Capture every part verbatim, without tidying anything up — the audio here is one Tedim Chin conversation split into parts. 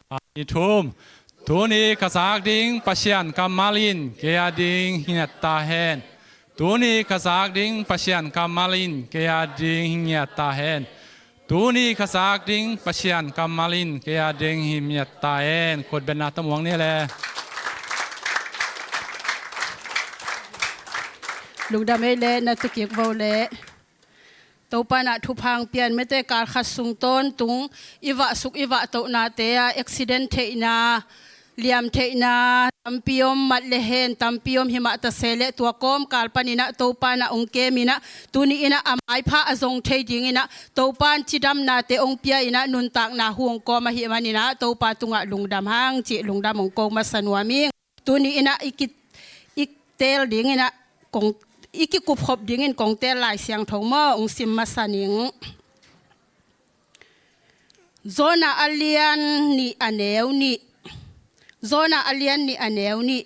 Ni thum. Tuni ka zak ding Pasian kammal in kei a ding hi ngiat ta hen. Tuni ka zak ding Pasian kammal in kei a ding hi ngiat ta hen. Tuni ka zak ding Pasian kammal in kei a ding hi ngiat ta hen. Khutbetna tawh muang ni le. Lungdam ei le, na tukik vo le. Topa in ah thupha hong pia in, mete, kal khat sung tawntung i vahsuk i vahtohnate ah accident theihna, liam theihna tampi om, mat le hen tampi om, himah ta se le tua kawmkal panin ah Topa in ah hong kem in ah, tuni in ah a maipha a zong thei dingin ah Topa in cidamnate hong pia in ah nuntakna hu hong kawm ahih manin ah Topa tungah lungdam hang cih lungdam hong ko masa nuam ing. Tuni in ah i ki, i teel dingin ah kong, i kikupkhop dingin kong teel Lai Siangtho maw, hong sim masa ning. Jonah a lian nih a neu nih. Jonah a lian nih a neu nih.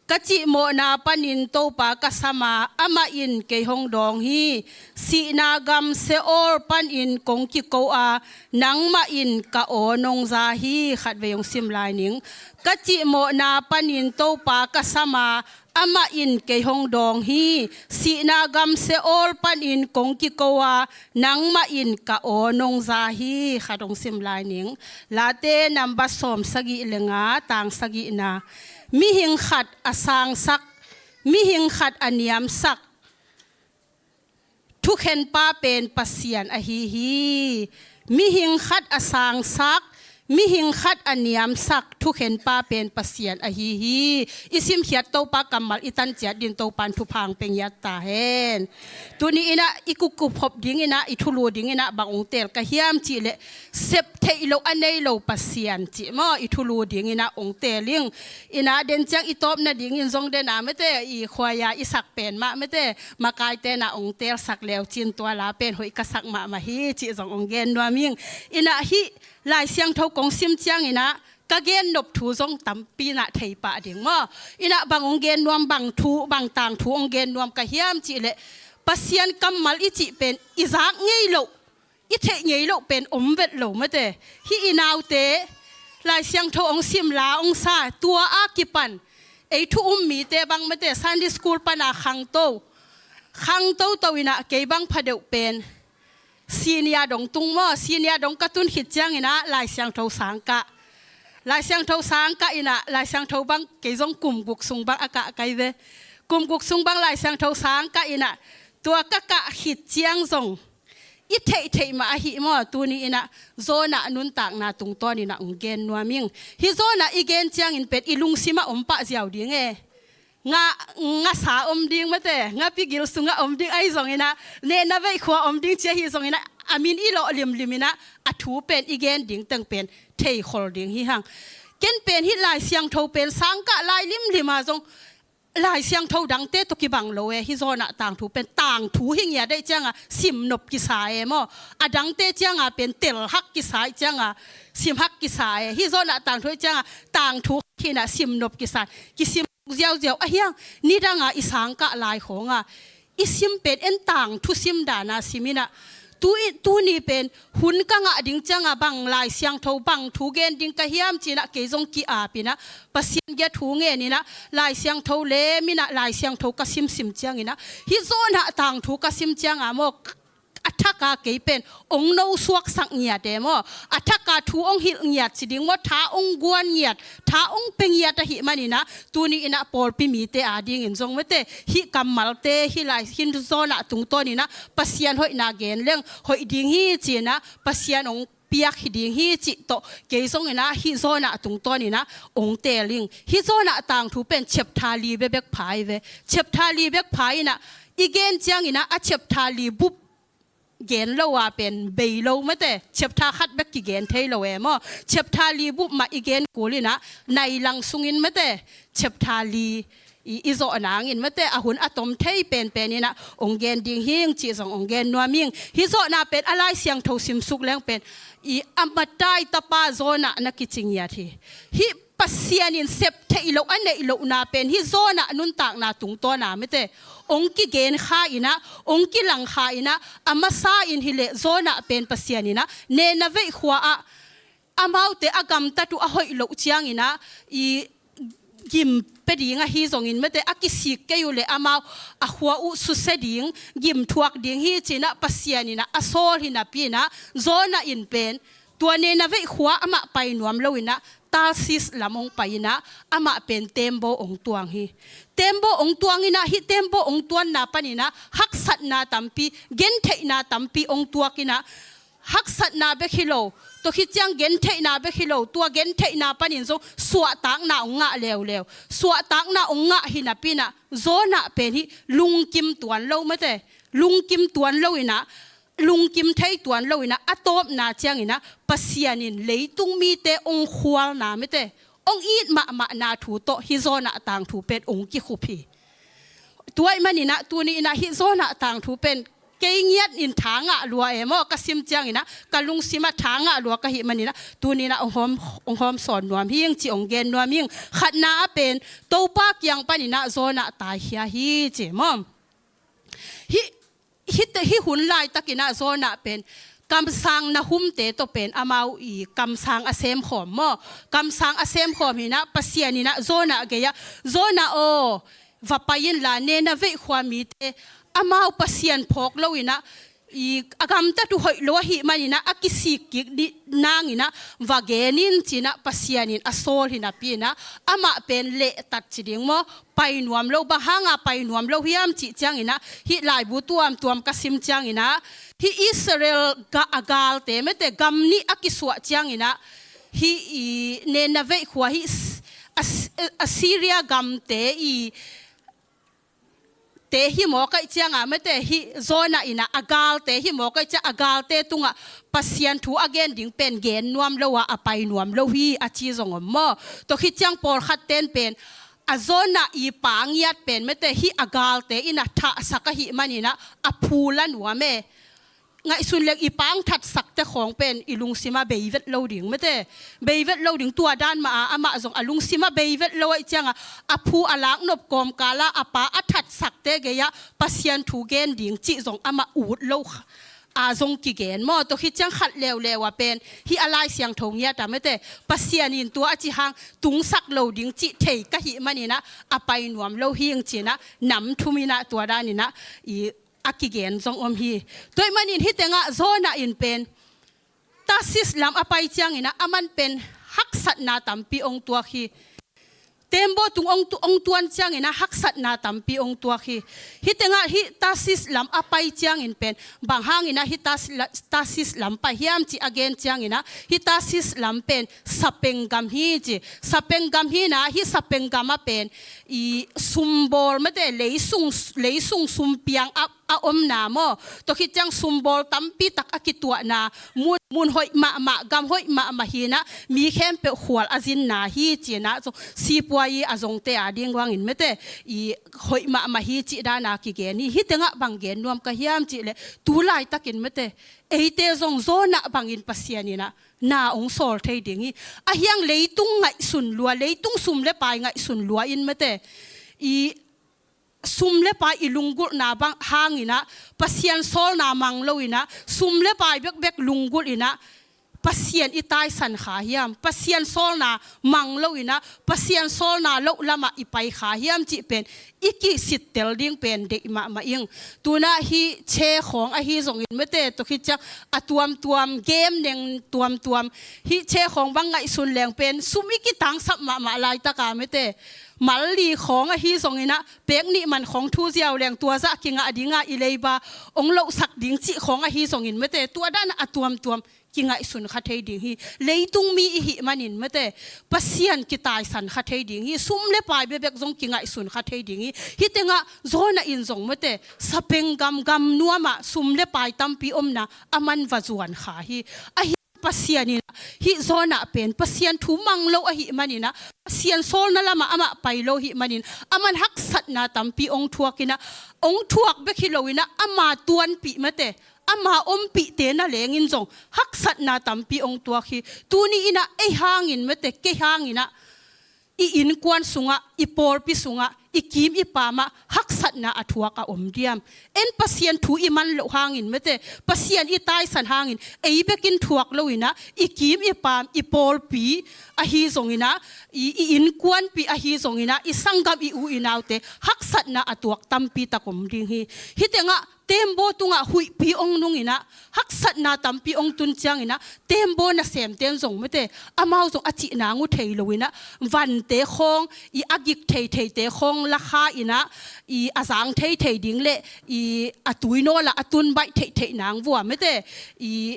Ka cihmawhna panin Topa ka sam a, amah in kei hong dawng hi. Sihna gam Sheol panin kong kiko a, nangmah in ka aw nong za hi. Khatvei hong sim lai ning. Ka cihmawhna panin Topa ka sam a, amah in kei hong dawng hi. Sihna gam Sheol panin kong kiko a, nangmah in ka aw nong za hi. Khat hong sim lai ning. Late number sawm sagih le nga, tang sagihna. Mihing khat a sangsak, mihing khat a niamsak thukhenpa pen Pasian ahi hi. Mihing khat a sangsak, mihing khat a niamsak thukhenpa pen Pasian ahi hi. I simkhiat Topa kammal i tan ciat dingin Topa in thupha hong pia ngiat ta hen. Tuni in ah i kikupkhop dingin ah, i thulu dingin ah bang hong teel ka hiam cih leh, sep theih loh a nei lo Pasian cih maw, i thulu dingin ah hong teel ing. In ah den ciang i tawpna dingin zong den a, mete, i khuaia i sak pen mah, mete, makaite in ah hong teelsak leu cin tua la pen hoih ka sak mahmah hi cih zong hong gen nuam ing. In ah hih Lai Siangtho kong sim ciangin ah ka gen nop thu zong tampi in ah thei pah ding maw. In ah bang hong gen nuam, bang thu, bang tangthu hong gen nuam ka hiam cih leh, Pasian kammal i cih pen i zak ngei loh, i theih ngei loh pen om vet lo, mete. Hih i naute Lai Siangtho hong sim, la hong sa, tua a kipan ei thu um mite bang, mete, Sunday school pan a khangto, khangto to in ah kei bang pha deuh pen senior dong tung maw, senior dong ka tun khit ciangin ah Lai Siangtho sang kah. Lai Siangtho sang kah in ah, Lai Siangtho bang kei zong kum guk sung bang a kah ka hi ve. Kum guk sung bang Lai Siangtho sang kah in ah, tua ka kah khit ciang zong i theihtheih mah ahi maw, tuni in ah Jonah nuntakna tungtawn in ah hong gen nuam ing. Hih Jonah i gen ciangin pen i lungsim ah om pah ziau ding e. Nga, ngasa om ding, mete, ngapi gil sungah om ding ahi zongin ah, nehna veih khua om ding ci ahi zongin ah, a min i lawh limlim in ah, a thu pen i gen ding teng pen theikhol ding hi hang. Ken pen hih Lai Siangtho pen sang kah lai limlim a zong, Lai Siangtho dangte tawh kibang lo e, hih Jonah tangthu pen tangthu hi ngiat ahih ciangin sim nop kisa e maw. A dangte ciangin pen tel hak kisa ahih ciangin sim hak kisa e. Hih Jonah tangthu ahih ciangin tangthu hi in ah sim nop kisa, kisim ziauziau ahi hang. Nidang a i sang kah lai khawng a i sim pen en tangthu sim dan a sim in ah, tu i, tuni pen hun ka ngah ding ciangin bang Lai Siangtho, bang thu gen ding ka hiam ci in ah kei zong ki-ap in ah, Pasian kiang thu ngen in ah, Lai Siangtho lem in ah, Lai Siangtho ka simsim ciangin ah, hih Jonah tangthu ka sim ciangin maw, a thak a kei pen hong nosuaksak ngiat e maw, a thak a thu hong hilh ngiat ci ding maw, tha hong guan ngiat, tha hong pia ngiat ahih manin ah, tuni in ah pawlpi mite a dingin zong, mete, hih kammalte, hih Lai, hih Jonah tungtawn in ah Pasian hoihna gen leng hoih ding hi ci in ah, Pasian hong piak hi ding hi cih tawh kei zong in ah hih Jonah tungtawn in ah hong teel ing. Hih Jonah tangthu pen chapter li bekbek pha hi ve. Chapter li bek pha in ah i gen ciangin ah, a chapter li bup gen lo a pen bei lo, mete, chapter khat bek kigen thei lo e maw. Chapter li bup mah i gen kul in ah, nai lang sungin, mete, chapter li i, i zawh nangin, mete, a hun a tom thei penpen in ah hong gen ding hi ing cih zong hong gen nuam ing. Hih Jonah pen a Lai Siangtho simsuk leng pen i Amittai tapa Jonah na kici ngiat hi. Hih Pasian in sep theih loh a neih lohna pen hih Jonah nuntakna tungtawn a, mete, hong kigen kha in ah, hong kilang kha in ah, a masa in hi leh Jonah pen Pasian in ah nehna veih khua ah amaute a gamtat uh a hoih loh ciangin ah i gim pia ding ahi zongin mate, a kisik kei uh leh amau a khua uh susia ding, gim thuak ding hi ci-in ah Pasian in ah a sawl hi napi-in ah Jonah in pen tua Nineveh khua amah pai nuam lo-in ah Tarsis lam hong pai-in ah amah pen tembaw hong tuang hi. Tembaw hong tuang in ah hih tembaw hong tuanna panin ah haksatna tampi, gentheihna tampi hong tuak in ah, haksatna bek hi lo, tua khit ciang gentheihna bek hi lo, tua gentheihna panin zong suahtakna hong ngah leuleu. Suahtakna hong ngah hi napi-in ah Jonah pen hih lungkim tuan lo mate, lungkim tuan lo-in ah, lungkim thei tuan lo-in ah, a tawpna ciangin ah Pasian in leitung mite hong khualna mate, hong it mahmahna thu tawh hih Jonah tangthu pen hong kikhup hi. Tua ahih manin ah tuni-in ah hih Jonah tangthu pen kei ngiat in tha ngah lua e maw, ka sim ciangin ah ka lungsim ah tha ngah lua ka hih manin ah tuni-in ah hong hawm, hong hawm sawn nuam hi ing ci, hong gen nuam hi ing. Khatna ah pen Topa kiang panin ah Jonah taikhia hi ci maw. Hih, hih, hih hun laitakin ah Jonah pen kamsang Nahumte tawh pen amau i kamsang a semkhawm maw, kamsang a semkhawm hi-in ah Pasian in ah Jonah gei-ah, Jonah aw, va pai inla, Nineveh khua mite amau Pasian phawk lo-in ah, i, a gamtat uh hoih lo ahih manin ah a kisik kik ding nangin ah va gen in ci-in ah Pasian in a sawl hi napi-in ah amah pen lehtat ci ding maw, pai nuam lo. Bang hanga pai nuam lo hiam cih ciangin ah hih laibu tuamtuam ka sim ciangin ah hih Israel ga-, a galte mate gam nih a kisuah ciangin ah hih i Nineveh khua hih S-, As-, Assyria gamte i te hi mawk ahih ciangah mate, hih Jonah in ah a galte hi mawk ahih ciangah a galte tungah Pasian thu a gen ding pen gen nuam lo a, a pai nuam lo hi a ci zong om maw. Tua khit ciang pawlkhat ten pen a Jonah i pa ngiat pen mate hih a galte in ah thahsak ahih manin ah a phu la nuam e. Ngaihsun leng i pa hong thatsakte khawng pen i lungsim ah bei vet lo ding mate. Bei vet lo ding, tua dan mah a amah zong a lungsim ah bei vet lo ahih ciangah a phu a laknop kawmkal ah a pa a thatsakte gei-ah Pasian thu gen ding cih zong amah ut lo kha-, a zong kigen maw. Tua khit ciang khat leuleu ah pen hih a Lai Siangtho ngiat ah mate Pasian in tua a ci hang tungsak lo ding cih thei ka hih manin ah a pai nuam lo hi ing ci-in ah nam thum in ah tua dan in ah i a kigen zong om hi. Tua ahih manin hih tengah Jonah in pen Tarsis lam a pai ciangin ah aman pen haksatna tampi hong tuak hi. Tembaw tung hong tu-, hong tuan ciangin ah haksatna tampi hong tuak hi. Hih tengah hih Tarsis lam a pai ciangin pen bang hangin ah hih Tars-, la-, Tarsis lam pai hiam cih a gen ciangin ah hih Tarsis lam pen sapeng gam hi ci. Sapeng gam hi-in ah hih sapeng gam ah pen i sumbawl mate, leisung, leisung sumpiang a a omna maw. Tua khit ciang sumbawl tampi tak a kituahna, mun, mun hoih mahmah, gam hoih mahmah hi-in ah mi khempeuh khual a zinna hi ci-in ah, so, sipuai a zongte a ding vangin mate i hoih mahmah hi cih dan a kigen hi. Hih tengah bang gen nuam ka hiam cih leh tu laitakin mate eite zong Jonah bangin Pasian in ah na hong sawl thei ding hi. Ahi hang leitung ngaihsun lua, leitung sum le pai ngaihsun lua in mate i sum le pai i lunggulhna bang hangin ah Pasian sawlna mang lo-in ah sum le pai bekbek lunggulh in ah Pasian i taisan kha hiam? Pasian sawlna mang lo-in ah Pasian sawlna loh lamah i pai kha hiam cih pen i kisittel ding pen deih mahmah ing. Tu-in ah hih che khawng ahi zongin mate, tua khit ciang a tuamtuam, game neng tuamtuam, hih che khawng bang ngaihsun leng pen sum i kitangsap mahmah laitak a mate, mal li khawng ahi zongin ah pek nih man khawng thu ziau leng tua zah kingah ding a i leiba hong lohsak ding cih khawng ahi zongin mate, tua dan a tuamtuam kingaihsun kha thei ding hi. Leitung mi i hih manin mate Pasian kitaisan kha thei ding hi. Sum le pai bekbek zong kingaihsun kha thei ding hi. Hih tengah Jonah in zong mate sapeng gam, gam nuamah sum le pai tampi omna aman va zuan kha hi. Ahi Pasian in hih Jonah pen Pasian thu mang lo ahih manin ah, Pasian sawlna lamah amah pai lo ahih manin, aman haksatna tampi hong thuak in ah, hong thuak bek hi lo-in ah ama tuanpih mate, ama ompihte na lengin zong haksatna tampi hong tuak hi. Tuni in ah ei hangin mate, kei hangin ah i innkuan sungah, i pawlpi sungah, i kim i pamah haksatna a thuak a om diam? En Pasian thu i man loh hangin mate, Pasian i taisan hangin ei bekin thuak loinah i kim i pam, i pawlpi ahi zonginah, i, i innkuanpi ahi zonginah, i sanggam, i u i naute haksatna a tuak tampi tak om ding hi. Hih tengah tembaw tungah huihpi ong nunginah haksatna tampi ong tun cianginah tembaw nasemten zong mate, amau zong a cih nang uh thei loinah vante khawng, i a gik theitheite khawng lakha inah, i a zang theithei ding le i a tuinawlah a tun baih theihtheih nang vua mate, i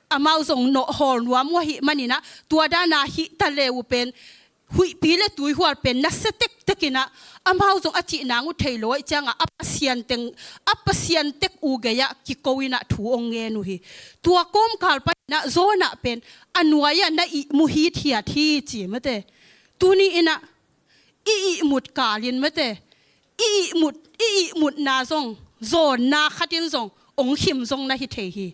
amau zong nawh hawl nuam uh ahih maninah tua dana hih ta le uh pen huihpi le tuihual pen nasia tektekinah amau zong a cih nang uh thei lo ahih ciangah a Pasian teng, a Pasian tek uh gei-ah kiko inah thu ong ngen uh hi. Tua kawmkal paninah Jonah pen a nuai-ah na ihmu hithiat hi ci mate. Tuni inah i ihmut kalin mate, i ihmut, i ihmutna zong, zawnna khatin zong ong khim zong na hi thei hi.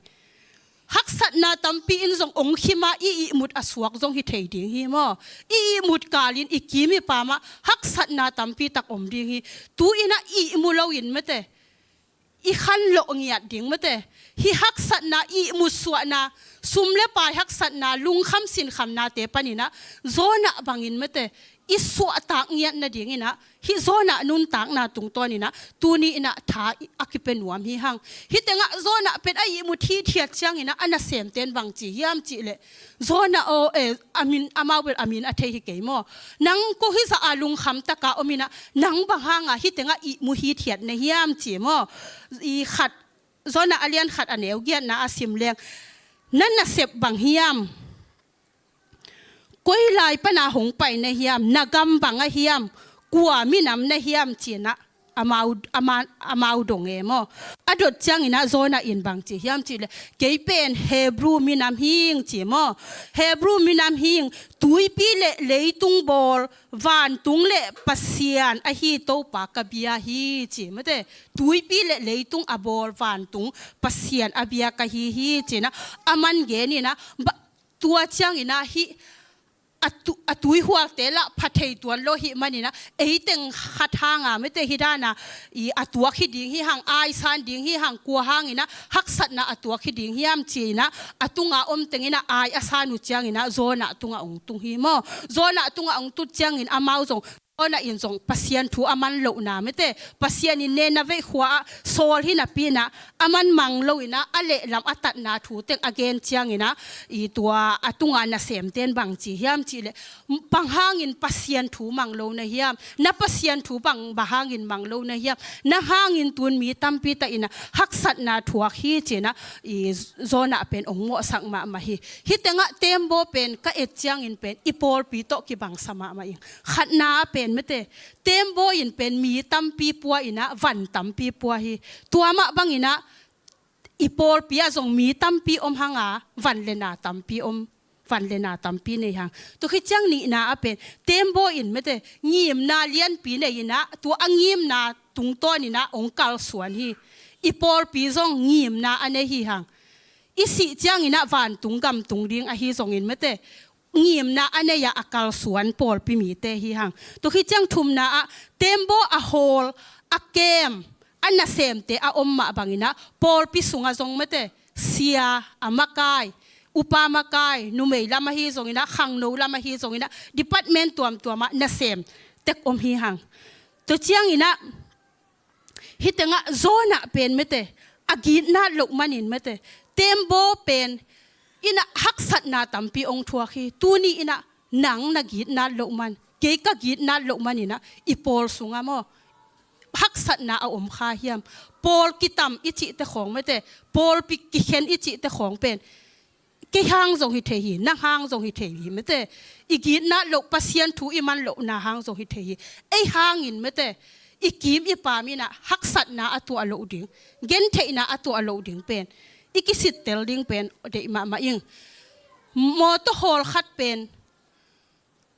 Haksatna tampi in zong ong khima i ihmut a suak zong hi thei ding hi maw? I ihmut kalin i kim i pamah haksatna tampi tak om ding hi. Tu inah ihmu loin mate, i khanlawh ngiat ding mate, hih haksatna, ihmut suahna, sum le pai haksatna, lungkham sinkhamnate paninah Jonah bangin mate, i suahtak ngiat nadinginah hih Jonah nuntakna tungtawninah tuni inah tha a kipia nuam hi hang. Hih tengah Jonah pen a ihmut hithiat cianginah a nasemten bang ci hiam cihleh, Jonah aw, eh, a min, amau bel a min a thei hi kei maw? Nang ko hizah a lungkham taka om inah nang bang hanga hih tengah ihmu hithiat na hiam ci maw? I khat, Jonah a lian khat a neu giatna a sim leng, na nasep bang hiam? Koi lai pana hong pai na hiam? Na gam bang a hiam? Kua minam na hiam cinah amau, ama, amau dong e maw? A dot cianginah Jonah in bang ci hiam cihleh, kei pen Hebrew minam hing ci maw? Hebrew minam hing, tuipi le leitung bawl vantung le Pasian ahi Topa ka bia hi ci mate. Tuipi le leitung a bawl vantung Pasian a bia ka hi hi cinah a man geninah, ba, tua cianginah hih a tu, a tuihualte lah pha thei tuan lo hih maninah ei teng khat hanga mate hih dana i a tuak hi ding hi hang, ai san ding hi hang, kua hanginah haksatna a tuak hi ding hiam cinah a tunga om tenginah ai a san uh cianginah Jonah tungah ong tung hi maw? Jonah tungah ong tut ciangin amau zong, Jonah in zong Pasian thu a man lohna mate, Pasian in Nineveh khua-ah sawl hi napi inah a man mang loinah a lehlam a tatna thu teng a gen cianginah i tua a tunga nasemten bang ci hiam cihleh, bang hangin Pasian thu mang lo na hiam? Na Pasian thu bang, bang hangin mang lo na hiam? Na hangin tun mi tampi tak inah haksatna thuak hi cinah i Jonah pen ong mawhsak mahmah hi. Hih tengah tembaw pen ka et ciangin pen i pawlpi tawh kibangsa mahmah ing. Khatna a pen mate, tembaw in pen mi tampi pua inah van tampi pua hi. Tua mah banginah i pawlpi ah zong mi tampi om hanga van le na tampi om, van le na tampi nei hang. Tua khit ciang nihna a pen tembaw in mate, ngimna lianpi nei inah tua a ngimna tungtawninah ong kalsuan hi. I pawlpi zong ngimna a nei hi hang. I sih cianginah vantung gamtung ding ahi zongin mate, ngimna a nei-ah a kalsuan pawlpi mite hi hang. Tua khit ciang thumna ah tembaw a hawl, a kem, a nasemte a om mah banginah pawlpi sungah zong mate, sia, a makai, upa makai, numei lam ahi zonginah, khangno lam ahi zonginah, department tuamtuamah nasem tek om hi hang. Tua cianginah hih tengah Jonah pen mate, a gitnat loh manin mate, tembaw pen inah haksatna tampi ong thuak hi. Tuni inah nang na gitnat loh man, kei ka gitnat loh maninah i pawl sungah maw, haksatna a om kha hiam? Pawl kitam i cihte khawng mate, pawlpi kikhen i cihte khawng pen kei hang zong hi thei hi, nang hang zong hi thei hi mate. I gitnat loh, Pasian thu i man lohna hang zong hi thei hi. Ei hangin mate, i kim i pam inah haksatna a tuah loh ding, gentheihna a tuah loh ding pen i kisittel ding pen deih mahmah ing. Mawtaw hawl khat pen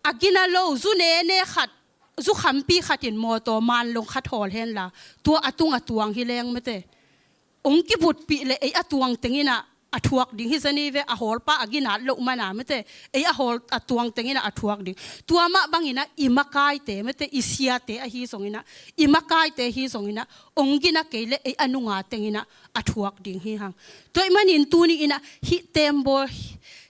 a gina lo, zu nene khat, zu khampi khatin mawtaw manlong khat hawl henla, tua a tunga tuang hi leng mate, ong kibutpih le ei a tuang tenginah a thuak ding hi zen hi ve, a hawlpa a ginat loh man a mate, ei a hawl a tuang teng in ah a thuak ding. Tua mah bang in ah i makaite mate, i siate ahi zong in ah, i makaite ahi zong in ah, ong gina kei leh ei a nunga teng in ah a thuak ding hi hang. Tua ahih manin tuni in ah hih tembaw,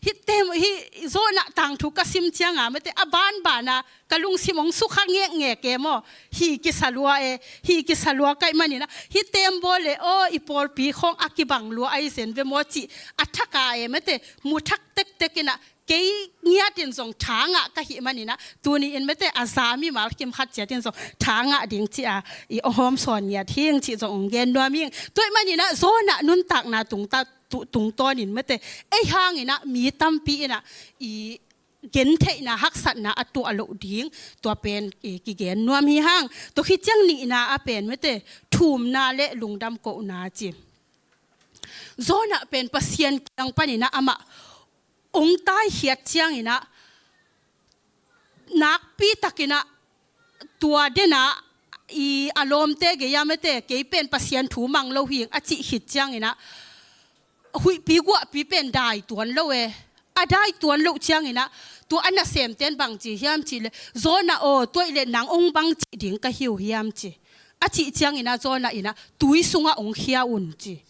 hih tem, hih Jonah tangthu ka sim ciang a mate, a banban a ka lungsim ong sukha ngekngek e maw. Hih kisa lua e, hih kisa lua ka hih manin ah, hih tembaw leh aw, i pawlpi khawng a kibang lua ahi zen ve maw cih a thak a e mate, mu thak tektek in ah, kei ngiat in zong tha ngah ka hih manin ah, tuni in mate, a za mimal kim khat ciat in zong tha ngah ding ci a, i ong hawmsawn ngiat hing cih zong ong gen nuam hing. Tua ahih manin ah Jonah nuntakna tungta, tu-, tungtawn in mate, ei hang in ah mi tampi in ah i gentheihna, haksatna a tuah loh ding, tua pen i kigen nuam hi hang. Tua khit ciang nihna ah pen mate, thumna leh lungdam kohna ci. Jonah pen Pasian kiang panin ah amah ong taikhiat ciang in ah, nakpi takin ah, tua den ah i a lawmte gei ah mate, kei pen Pasian thu mang lo hing a cih khit ciang in ah, huihpi guahpi pen dai tuan lo e. A dai tuan loh ciang in ah, tua a nasemte'n bang ci hiam cih leh, Jonah aw, tua ahih leh nang ong bang cih ding ka hi uh hiam ci. A cih ciang in ah Jonah in ah, tui sungah ong khia un ci.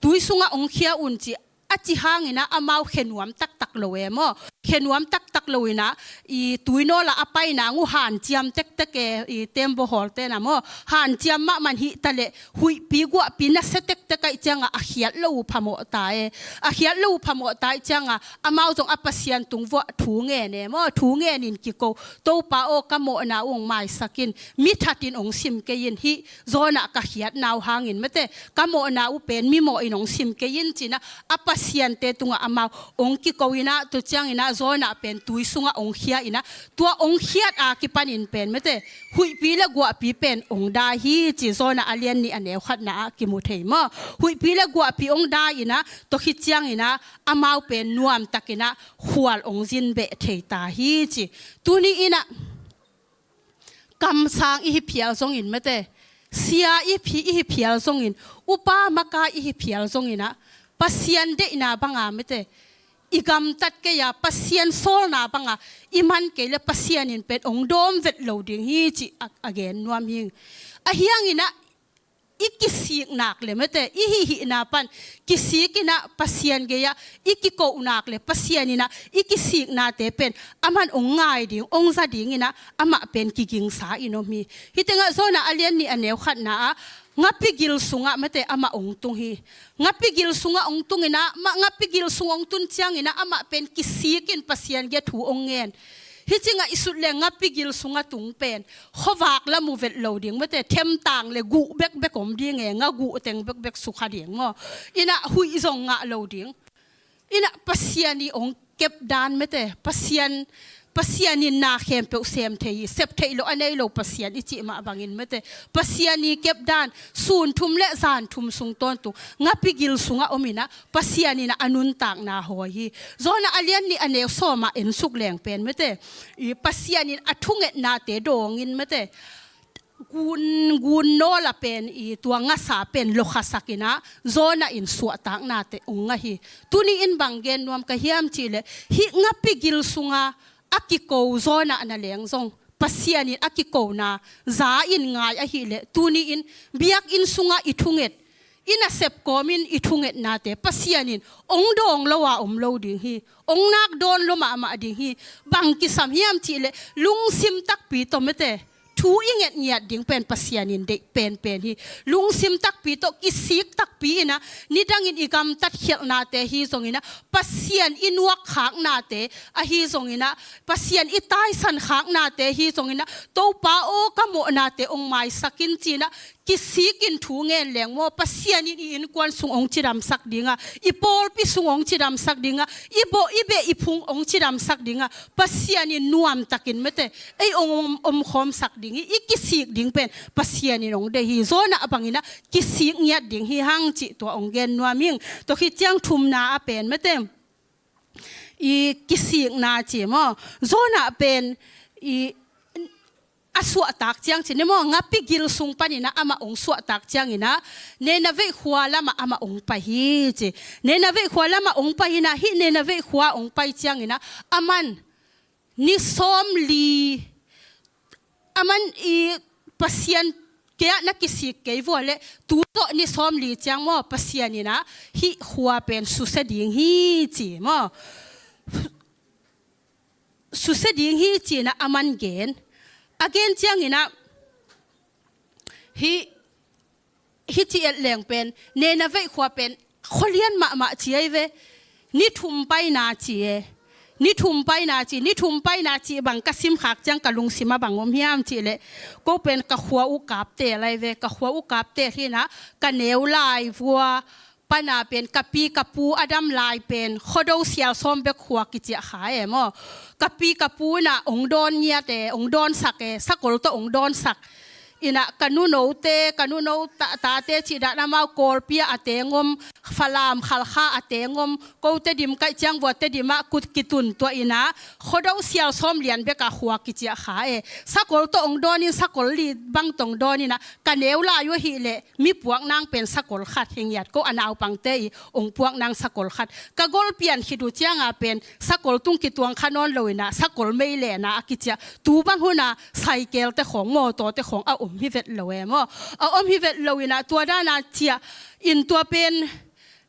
Tui sungah ong khia un ci. A cih hang in ah amau khe nuam taktak lo e maw. Khe nuam taktak lo in ah, i tui nawl ah a pai nang uh hanciam tektek e, i tembaw hawlte'n ah maw. Hanciam mahmah hi ta leh, huihpi guahpi nasia tektek ahih ciang a, a khiat loh uh phamawh ta e. A khiat loh uh phamawh ta ahih ciang a, amau zong a Pasian tung vuah thu ngen e maw. Thu ngen in kiko, Topa aw, ka mawhna uh ong maisak in, mi that in ong sim kei in, hih Jonah ka khiatna uh hangin mate, ka mawhna uh pen mi mawh in ong sim kei in ci in ah, a pasiante tungah amau ong kiko in ah, tua ciang in ah Jonah pen tui sungah ong khia in ah, tua ong khiat a kipan in pen mate, huihpi leh guahpi pen ong dai hi ci, Jonah a lian nih a neu khatna ah kimu thei maw. Huihpi leh guahpi ong dai in ah, tua khit ciang in ah amau pen nuamtak in ah khual ong zin beh thei ta hi ci. Tuni in ah kamsang i hi phial zongin mate, sia i hi phi-, i hi phial zongin, upa makai i hi phial zongin ah, Pasian deihna bang a mate, i gamtat kei a, Pasian sawlna bang a i man kei leh Pasian in pen ong dawm vet lo ding hi cih a, a gen nuam hing. Ahi hang in ah i kisik nak leh mate, i hihihna pan kisik in ah Pasian gei ah i kiko nak leh, Pasian in ah i kisiknate pen aman ong ngai ding, ong za ding in ah amah pen kigingsa in om hi. Hih teng ah Jonah a lian nih a neu khatna ah, ngapi gil sungah mate, amah ong tung hi. Ngapi gil sungah ong tung in ah, ma-, ngapi gil sung ong tun ciang in ah amah pen kisik in Pasian gei ah thu ong ngen. Hih ci ngah i sut leh ngapi gil sungah tung pen khuavak la mu vet lo ding mate, themtang leh guh bekbek om ding e, nga guh teng bekbek sukha ding maw. In ah huih zong ngah lo ding. In ah Pasian i ong kep dan mate, Pasian, Pasian in na khempeuh sem thei hi, sep theih loh a nei lo Pasian i cih mah bangin mate, Pasian i kep dan, sun thum leh zan thum sung tawntung ngapi gil sungah om in ah, Pasian in ah a nuntakna hawi hi. Jonah a lian nih a neu sawm ah en suk leng pen mate, i Pasian in a thungetnate dawng in mate, gun, gun nawl ah pen i tua ngasa pen lawkhasak in ah, Jonah in suahtaknate ong ngah hi. Tuni in bang gen nuam ka hiam cih leh, hih ngapi gil sungah a kiko Jonah na leng zong, Pasian in a kikona za in ngai ahih leh, tuni in biakinn sungah i thunget, i nasep kawmin i thungetnate Pasian in ong dawng lo a om lo ding hi. Ong nak dawn lo mahmah ding hi. Bang kisam hiam cih leh, lungsim takpi tawh mate, thu i ngetngiat ding pen Pasian in deih penpen hi. Lungsim takpi tawh, kisik takpi in ah, nidangin i gamtat khialhnate hi zongin ah, Pasian i nuakkhaknate ahi zongin ah, Pasian i taisan khaknate hi zongin ah, Topa aw, ka mawhnate ong maisak in ci in ah, kisik in thu ngen leng maw, Pasian in i innkuan sung ong cidamsak ding a, i pawlpi sung ong cidamsak ding a, i bawh i beh i phung ong cidamsak ding a, Pasian in nuamtakin mate, ei ong om, omkhawmsak ding hi. I kisik ding pen Pasian in ong deih hi. Jonah bangin ah kisik ngiat ding hi hang cih tua ong gen nuam ing. Tua khit ciang thumna ah pen mate, i kisikna ci maw, Jonah pen i a suahtak ciang ci ni maw, ngapi gil sung panin ah amah hong suahtak ciangin ah Nineveh khua lamah amah hong pai hi ci. Nineveh khua lamah hong pai in ah, hih Nineveh khua hong pai ciangin ah aman ni sawmli, aman i Pasian kiangah na kisik kei vua leh tu tawh ni sawmli ciang maw, Pasian in ah hih khua pen susia ding hi ci maw. Susia ding hi ci-in ah aman gen. A gen ciangin ah hih, hih ci et leng pen Nineveh khua pen khualian mahmah ci ahi ve. Ni thum paina ci e. Ni thum paina ci, ni thum paina ci bang ka simkhak ciang ka lungsim ah bang om hiam cih leh, ko pen ka khua uh kapte lai ve, ka khua uh kapte hi-in ah ka neu lai vua pana pen ka pi ka pu a dam lai pen Khuado Sialsawm bek khua kiciah kha e maw. Ka pi ka pu in ah hong dawn ngiat e, hong dawnsak e, sakol tawh hong dawnsak. In ah ka nunote, ka nuno ta, tate cih dan amau Kawlpi ah a teng om, Falam Khalkha a teng om, ko Tedim kaih ciang vua Tedim ah kut kitun tuah in ah Khuado Sialsawm lian bek a khua kiciah kha e. Sakol tawh hong dawn in, sakol li bang tawh hong dawn in ah ka neu lai uh ahih leh mi puak nang pen sakol khat hi ngiat, ko a naupangte i hong puak nang sakol khat. Ka gol pian khit uh ciang a pen sakol tung kituang kha nawn lo in ah sakol mei lehna a kiciah, tu bang hun a cycle te khawng, mawtaw te khawng a om hi vet lo e maw. A om hi vet lo in ah tua dan a ciah in tua pen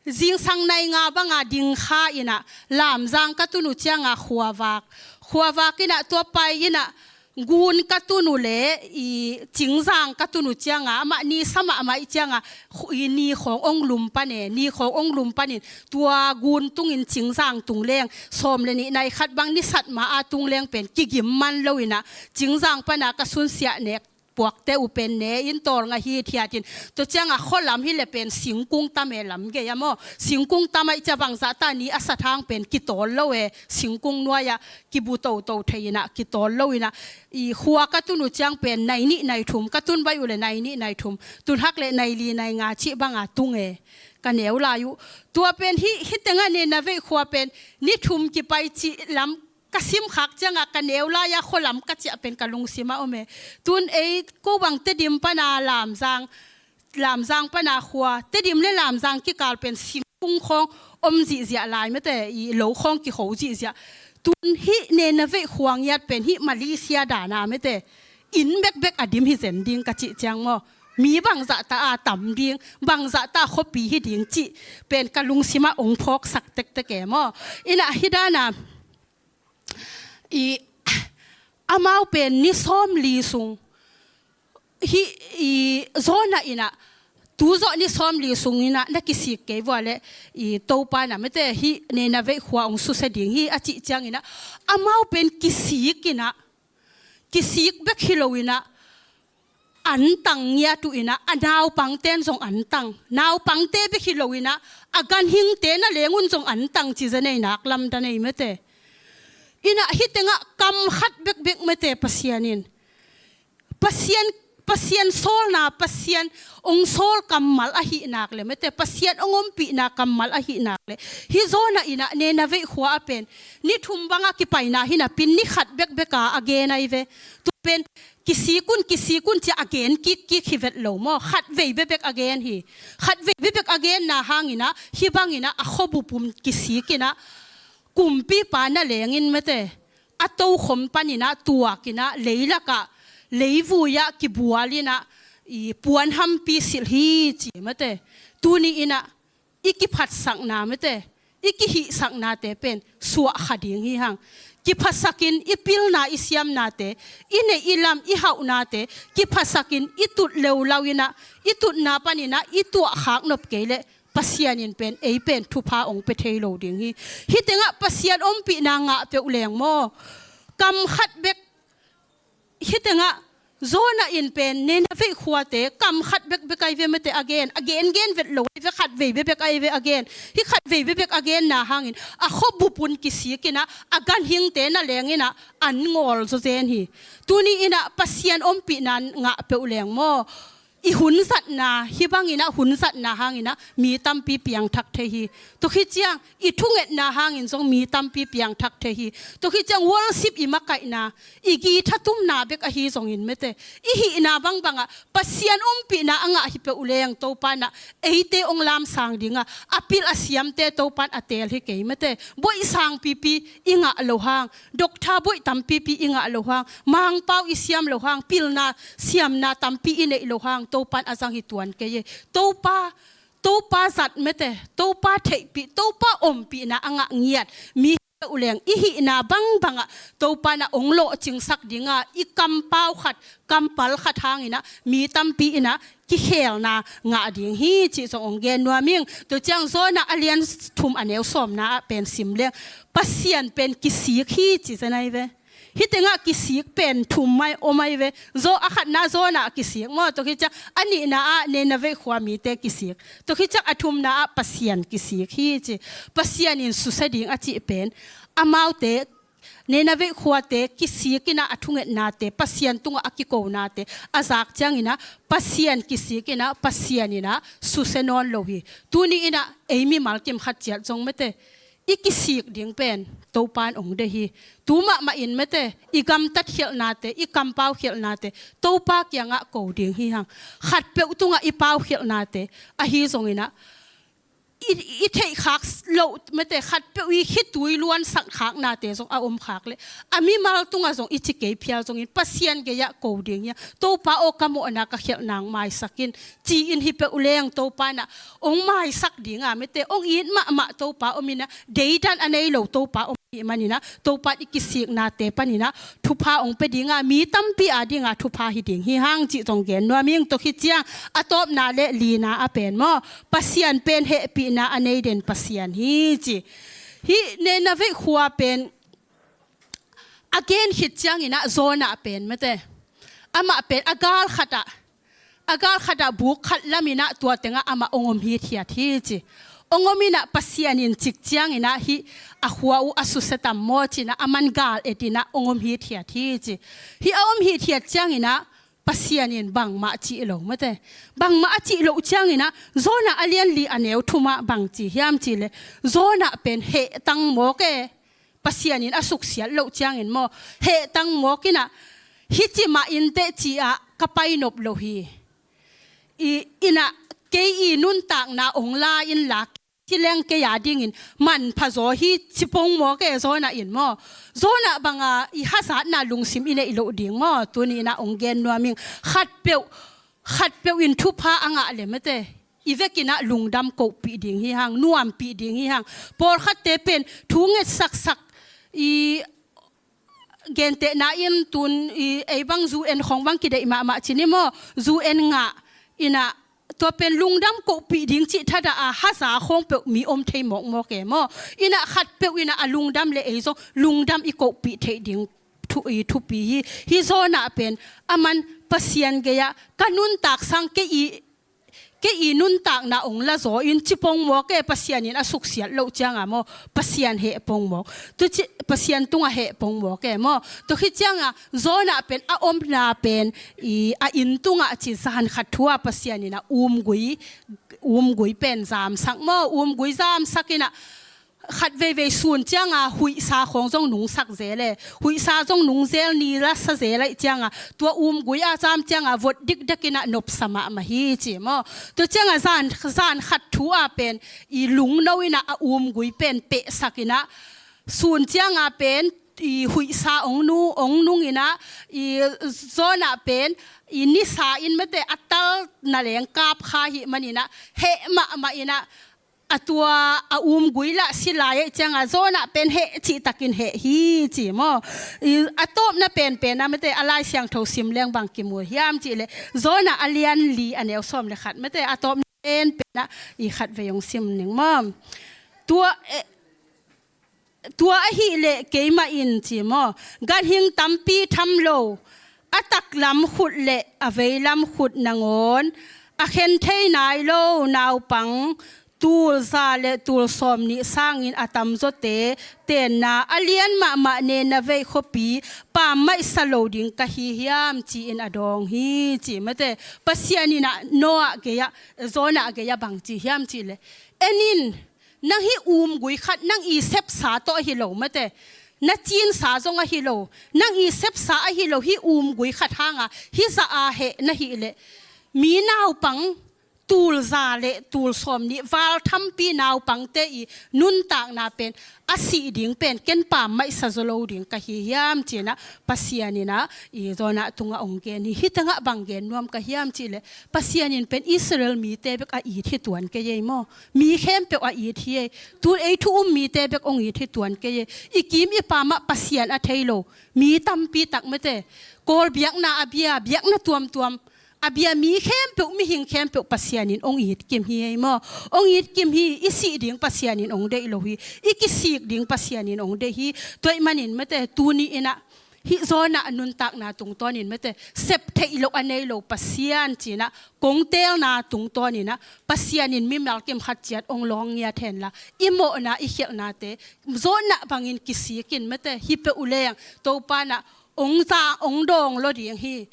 zingsang nai nga bang a ding kha in ah Lamzang ka tun uh ciang a khua vak. Khua vak in ah tua pai in ah gun ka tun uh leh i Cingzang ka tun uh ciang a, amah ni sa mahmah ahih ciang a, khu-, i ni khawng hong lum pan e, ni khawng hong lum panin tua gun tungin Cingzang tung leng, sawm le nih nai khat bang ni sat ma a tung leng pen kigim man lo in ah Cingzang pan a ka sunsiah nek puakte uh pen ne in tawlnga hithiat in, tua ciang a khua lam hi leh pen singkung tam e, lam gei a maw. Singkung tam ahih ciang bangzah ta ni a sat hang pen kitawl lo e, singkung nuai ah kibu toto thei in ah kitawl lo in ah, i khua ka tun uh ciang pen nai nih nai thum, ka tun baih uh leh nai nih nai thum, tun hak leh nai li nai nga cih bang a tung e, ka neu lai uh. Tua pen hih, hih teng ah Nineveh khua pen ni thum kipai cih lam ka simkhak ciang a ka neu lai a khua lam ka ciah pen ka lungsim ah om e. Tun ei ko bang Tedim pan a Lamzang, Lamzang pan a khua, Tedim le Lamzang kikal pen singkung khawng om zihziah lai mate, i lo khawng kikho zihziah. Tun hih Nineveh khua ngiat pen hih Malaysia dan a mate, inn bekbek a dim hi zen ding ka cih ciang maw, mi bangzah ta a tam ding, bangzah ta khuapi hi ding cih pen ka lungsim ah hong phawksak tektek e maw. In ah hih dan a i, amau pen ni sawmli sung, hih i Jonah in ah tu zawh ni sawmli sung in ah na kisik kei vua leh i Topa in ah mate hih Nineveh khua hong susia ding hi a cih ciangin ah amau pen kisik in ah, kisik bek hi lo in ah an tang ngiat uh in ah, a naupangte'n zong an tang. Naupangte bek hi lo in ah, a ganhingte na leng un zong an tang ci zen ei, nak lamdang ei mate. In ah hih teng ah kam khat bekbek mate Pasian in, Pasian, Pasian sawlna, Pasian hong sawl kammal ahih nak leh mate, Pasian hong ompihna kammal ahih nak leh, hih Jonah in ah Nineveh khua ah pen ni thum bang a kipaina hi napi-in ni khat bekbek a a gen ahi ve. Tu pen kisik un, kisik un ci-a a gen kikkik hi vet lo maw. Khatvei bekbek a gen hi. Khatvei bekbek a genna hangin ah, hih bangin ah a khuabup un kisik in ah, kumpipa na leng in mate, a tokhom panin ah tuak in ah, leilak ah, leivui ah kibual in ah, i puanhampi silh hi ci mate. Tuni in ah i kiphatsakna mate, i kihihsaknate pen suah kha ding hi hang. Kiphasakin i pilna i siamnate, i neih i lam i hauhnate, kiphasakin i tut leulau in ah, i tutna panin ah i tuahkhak nop kei leh Pasian in pen, ei pen thupha hong pia thei lo ding hi. Hih teng ah Pasian ompihna ngah peuh leng maw, kam khat bek, hih teng ah Jonah in pen Nineveh khuate kam khat bekbek ahi ve mate a gen, a gengen vet lo ahi ve, khatvei bekbek ahi ve a gen. Hih khatvei bekbek a genna hangin a khuabup un kisik in ah, a ganhingte na leng in ah an ngawl zawzen hi. Tuni in ah Pasian ompihna ngah peuh leng maw, i hun zatna, hih bangin ah hun zatna hangin ah mi tampi piangthak thei hi. Tua khit ciang i thungetna hangin zong mi tampi piangthak thei hi. Tua khit ciang worship i makaihna, i guitar tumna bek ahi zongin mate, i hihna bangbang ah Pasian ompihna a ngah hi peuh leng Topa in ah eite hong lamsang ding a, a pil a siamte Topa in a teel hi kei mate. Buaih sangpipi i ngah loh hang, doctor buaih tampipi i ngah loh hang, Mangpau i siam loh hang, pilna siamna tampi i neih loh hang Topa in a zang hi tuan kei hi. Topa, Topa zat mate, Topa theihpih, Topa ompihna a ngah ngiat mi hi peuh leng i hihna bangbang ah Topa in ah hong lawhcingsak ding a, i kampau khat, kampal khat hangin ah mi tampi in ah kikhelna ngah ding hi cih zong hong gen nuam ing. Tua ciang Jonah a lian thum a neu sawmna ah pen sim leng, Pasian pen kisik hi ci zen ahi ve. Hih tengah kisik pen thum mai om ahi ve. Zo a khatna Jonah kisik maw, tua khit ciang a nihna ah Nineveh khua mite kisik, tua khit ciang a thumna ah Pasian kisik hi ci. Pasian in susia ding a cih pen amaute, Nineveh khuate kisik in ah a thungetnate, Pasian tungah a kikonate a zak ciangin ah Pasian kisik in ah Pasian in ah susia nawn lo hi. Tuni in ah ei mimal kim khat ciat zong mate, i kisik ding pen Topa in hong deih hi. Tu mahmah in mate, i gamtat khialhnate, i kampau khialhnate Topa kiangah ko ding hi hang. Khatpeuh tungah i pau khialhnate ahi zongin ah i, i theih khak loh mate, khatpeuh i khitui luansak khaknate zong a om khak leh a mimal tungah zong i ci kei phial zongin Pasian gei-ah ko ding hi a, Topa aw, ka mawhna ka khialhna hong maisak in, ci-in hi peuh leng Topa in ah hong maisak ding a mate, hong it mahmah Topa om in ah, deidan a nei lo Topa om ahih manin ah Topa in i kisiknate panin ah thupha hong pia ding a, mi tampi a ding a thupha hi ding hi hang cih zong gen nuam ing. Tua khit ciang a tawpna le lina a pen maw, Pasian pen hehpihna a nei den Pasian hi ci. Hih Nineveh khua pen a gen khit ciangin ah Jonah pen mate, amah pen a gal khat ah, a gal khat ah buk khat lam in ah tua tengah amah hong om hithiat hi ci. Hong om in ah Pasian in cik ciangin ah hih a khua uh a susia tam maw ci in ah aman gal et in ah hong om hithiat hi ci. Hih a om hithiat ciangin ah Pasian in bangmah cih lo mate. Bangmah a cih loh ciangin ah Jonah a lian li a neu thum ah bang ci hiam cih leh, Jonah pen hehtang mawk e. Pasian in a suksiat loh ciangin maw, hehtang mawk in ah, hih ci mah inteh ci-ah ka pai nop lo hi. I, in ah kei i nuntakna hong la inla, ci leng kei a dingin manpha zaw hi ci pong mawk e Jonah in maw. Jonah bang a i hazatna lungsim i neih loh ding maw, tuni in ah hong gen nuam ing. Khatpeuh, khatpeuh in thupha a ngah le mate, i vekin ah lungdam kohpih ding hi hang, nuampih ding hi hang. Pawlkhatte pen thu ngetsaksak, i gentehna in tun i ei bang zu en khong bang kideih mahmah ci ni maw, zu en ngah in ah tua pen lungdam kohpih ding cih thadah a haza khong peuh mi om thei mawkmawk e maw. In ah khatpeuh in ah a lungdam le ei zong lungdam i kohpih theih ding thu, i thupi hi. Hih Jonah pen aman Pasian gei-ah ka nuntak sang kei i, kei i nuntakna hong la zaw in ci pong mawk e, Pasian in a suksiat loh ciang a maw, Pasian heh pong mawk. Tu ci, Pasian tungah heh pong mawk e maw. Tua khit ciang a Jonah pen a omna pen i a inn tungah ci zan khat thu a Pasian in ah umgui, umgui pen zamsak maw, umgui zamsak in ah khat veivei sun ciang a huihsa khong zong nungsak zel e. Huihsa zong nung zel, ni la sa zel ahih ciang a tua umgui a zam ciang a vot dikdek in ah nopsa mahmah hi ci maw. Tua ciang a zan, zan khat thu a pen i lungno in ah a umgui pen pehsak in ah sun ciang a pen i huihsa hong nu, hong nung in ah i Jonah pen i nisa in mate a tal na leng kap kha ahih manin ah heh mahmah in ah a tua a umgui lah si lai ahih ciang a Jonah pen heh cihtakin heh hi ci maw. I, a tawpna penpen a mate a Lai Siangtho sim leng bang kimu hiam cih leh Jonah a lian li a neu sawm le khat mate, a tawpna penpen a i khat vei hong sim ning maw. Tua, eh, tua ahih leh keimah in ci maw, ganhing tampi tham lo, a taklam khut le a veilam khut nangawn a khen thei nai lo naupang tul za le tul sawmnih sangin a tamzawte tenna a lian mahmah Nineveh khuapi pammaihsa lo ding ka hi hiam, ci-in a dawng hi, ci mate. Pasian in ah Noah gei-ah, Jonah gei-ah bang ci hiam cih leh, en in, nang hih umgui khat nang i sepsa tawh ahi lo mate, na cinsa zong ahi lo, nang i sepsa ahi lo hih umgui khat hanga hih zah a heh na hih leh, mi naupang tul za le tul sawmnih val thampi naupangte i nuntakna pen a sih ding pen ken pammaihsa zaw lo ding ka hi hiam, ci-in ah Pasian in ah i Jonah tungah hong gen hi. Hih tengah bang gen nuam ka hiam cih leh, Pasian in pen Israel mite bek a it hi tuan kei ei maw. Mi khempeuh a it hi ei. Tun ei thu um mite bek hong it hi tuan kei ei. I kim i pam ah Pasian a thei lo mi tampi tak mate, Kawl biakna a bia, biakna tuamtuam a bia mi khempeuh, mihing khempeuh Pasian in hong it kim hi ei maw. Hong it kim hi. I sih ding Pasian in hong deih lo hi. I kisik ding Pasian in hong deih hi. Tua ahih manin mate, tuni in ah hih Jonah nuntakna tungtawnin mate, sep theih loh a nei lo Pasian, ci-in ah kong teelna tungtawnin ah Pasian in mimal kim khat ciat hong lawng ngiat henla, i mawhna i khialhnate Jonah bangin kisik in mate, hi peuh leng Topa in ah hong za, hong dawng lo ding hi.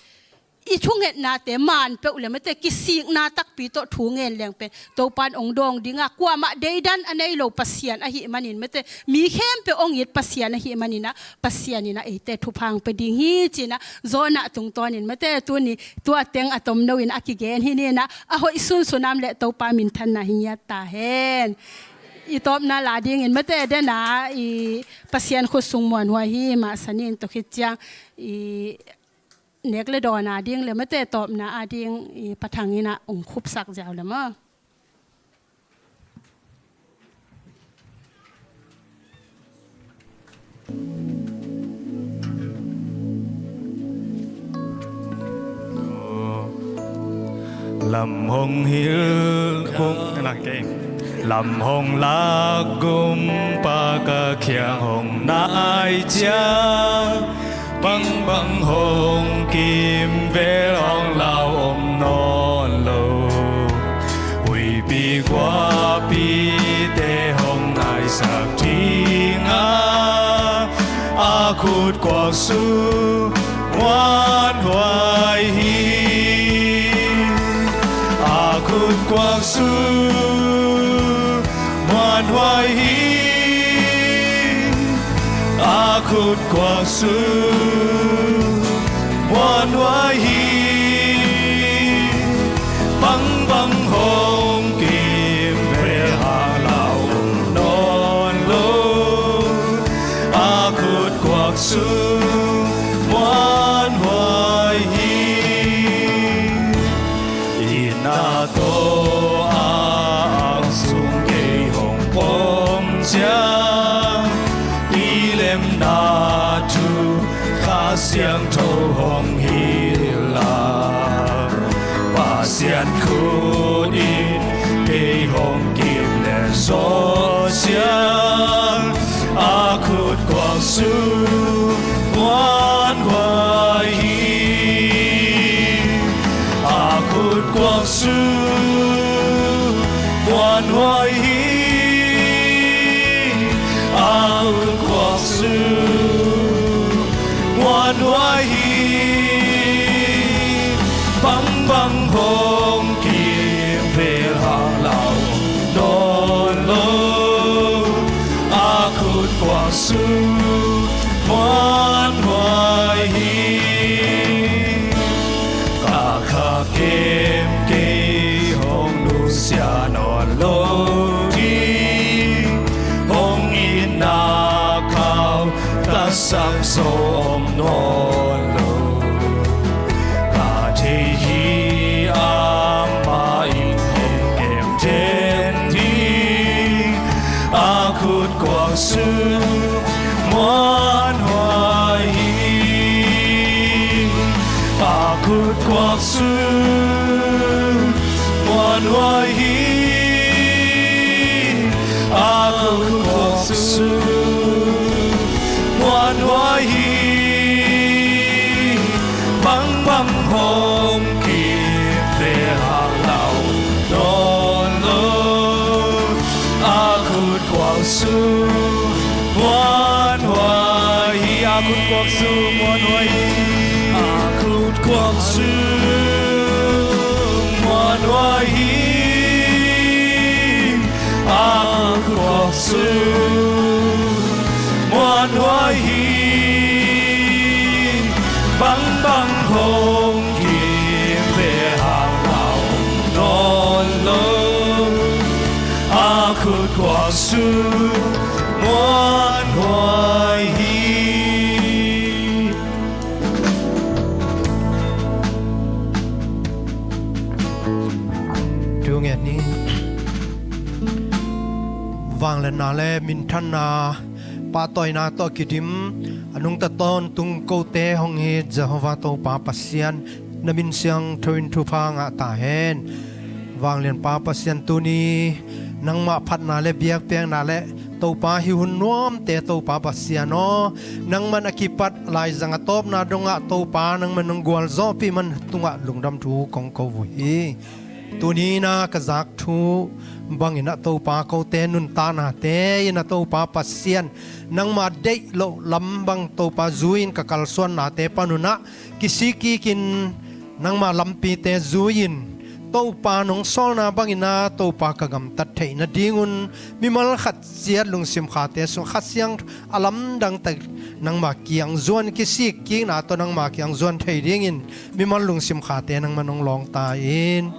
I thungetnate man peuh le mate, kisikna takpi tawh thu ngen leng pen Topa in hong dawng ding a, kuamah deidan a nei lo Pasian ahih manin mate, mi khempeuh hong it Pasian ahih manin ah Pasian in ah eite thupha hong pia ding hi, ci-in ah Jonah tungtawnin mate, tuni tua teng a tomno in a kigen hi ni in ah, a hoih sunsun a om leh Topa minthanna hi ngiat ta hen. I tawpna la dingin mate, den a i Pasian khut sung muanhuai hi masa ni in, tua khit ciang i nek le dawn a ding le mate, tawpna a ding i Pa Thang in ah hong khupsak ziau le maw. Lam hong hil, hong, na kei. Lam hong lak gum pa ka khiang hong nai ciang, bangbang hong kimvel hong lau om nawn lo. Huipi guahpite hong naisak ding a, a khut kuak sung muanhuai hi. A khut kuak sung muanhuai hi. A khut kuak sung muanhuai hi. Bangbang hong kimvel hong lau om nawn lo. A khut kuak sung muanhuai hi. Itna tawh a ang sung kei hong pom ciang, kilemna thu Kha Siangtho hong hilh a, Pasian khut in kei hong kimlet zawh ciang, a khut kuak sung muanhuai hi. A khut kuak sung muanhuai hi. A khut kuak sung muanhuai hi. Bangbang hong kimvel hong lau nawn lo. A khut kuak sung muanhuai hi. Ka kha kem kei hong nusia nawn lo ding, hong itna khau ka sang zo om nawn lo. Ka thei hi amah in hong kem den ding, a khut kuak sung muanhuai hi. A khut kuak sung muanhuai hi. A khut kuak sung muanhuai hi. Bangbang hong kimvel hong lau nawn lo. Muanhuai hi, a khut kuak sung muanhuai hi. A khut kuak sung muanhuai hi. A khut kuak sung muanhuai hi. Bangbang hong kim ve hang a om nawn lo. A khut kuak sung muanhuai hi. Thu ngen ni. Vangliatna le minthanna, pahtawina tawh kidim a nungta tawntung kote hong it Jehovah Topa Pasian, na min siangtho in thupha ngah ta hen. Vanglianpa Pasian, tuni nangmah phatna le biakpiakna le Topa, hih hun nuamte Topa Pasian aw, nangman a kipat laizang a tawpna dongah Topa nangman nong gualzawhpih man tungah lungdam thu kong ko uh hi. Tuni na ka zak thu bangin ah Topa, kote nuntaknate in ah Topa Pasian, nangma deih loh lam bang Topa zui-in ka kalsuannate pan un ah kisik kikin nangma lampite zui-in Topa nong sawlna bangin ah Topa ka gamtat theih nadingun mimal khat ciat lungsim khate sung Kha Siangtho a lamdang tak nangma kiang zuan, kisik kikna tawh nangma kiang zuan thei dingin mimal lungsim khate nangman hong lawng ta in.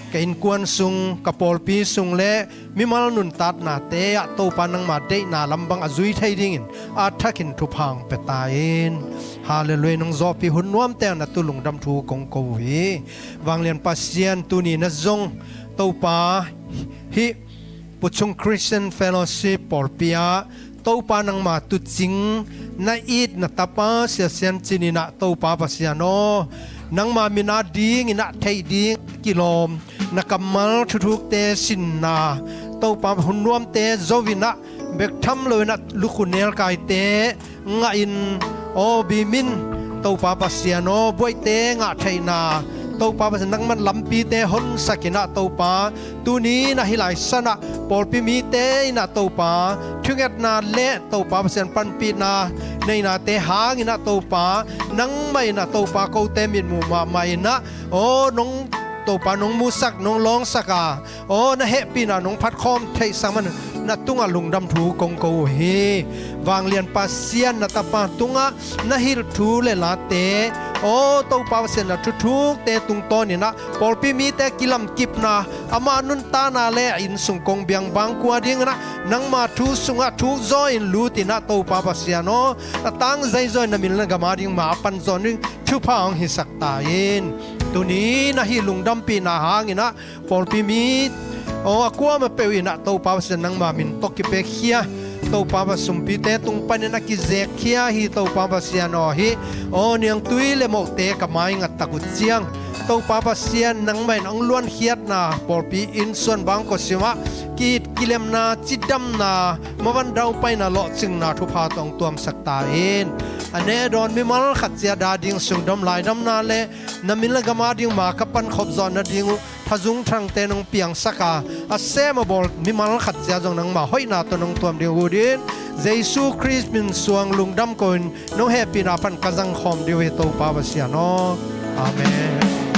Ka innkuan sung, ka pawlpi sung le mimal nuntaknate ah Topa nangma deihna lam bang a zui thei dingin a thakin thupha hong pia ta in. Halleluiah, nong zawhpih hun nuamte ah na tu lungdam thu kong ko uh hi. Vanglian Pasian, tuni na zong Topa, hih Puchung Christian Fellowship pawlpi ah Topa nangma tuucing na it na tapa Sia Sian Cin in ah Topa Pasian aw, nangma min a dingin ah theih ding kilawm na kammal thuthukte sinna, Topa hun nuamte zo in ah bek tham loin ah lukhu nelkaite ngah in, aw, bimin Topa Pasian aw, buaihte ngah theihna Topa Pasian nangman lampite honsak in ah Topa, tuni na hih lai san ah pawlpi mite in ah Topa thungetna le Topa Pasian panpihna neinate hangin ah Topa, nangmah in ah Topa kote mitmuh mahmah in ah, aw, nong Topa nong musak, nong lawngsak a, aw, na hehpihna nong phatkhawm theihsak man na tungah lungdam thu kong ko uh hi. Vanglian Pasian, na tapa tungah na hilh thu le late, aw, Topa Pasian, na thuthukte tungtawn in ah pawlpi mite kilamkipna, ama nuntakna le a innsung kong biang bangkua dingin ah nangma thu sungah thuk zaw in lut in ah Topa Pasian aw, a tang zai zaw in na min le gam a ding ma a pan zaw ding thupha hong hisak ta in. Tuni na hih lungdampihna hangin ah pawlpi mi, aw, a kuamah peuh in ah Topa Pasian nangma min tawh kipekkhia, Topa Pasian sumpite tung panin a kizekkhia hi Topa Pasian aw, hih, aw, niangtui le mohte ka mai ngat tak uh ciang, Topa Pasian nangmah in hong luankhiatna pawlpi inn suan bangkua sim ah ki-it kilemna, cidamna, mavan daupaina, lawhcinna thupha tawh hong tuamsak ta in. A neh dawn mimal khat ciat a ding sungdam laidamna le na min le gam a ding ma ka pankhop zawh nading uh thazung thangte nong piangsak a, a sem a bawl mimal khat ciat zong nangma hoihna tawh nong tuam ding uh dingin Jesu Khrist min suang lungdam ko in nong hehpihna pan ka zangkhawm ding uh hi Topa Pasian aw. Amen.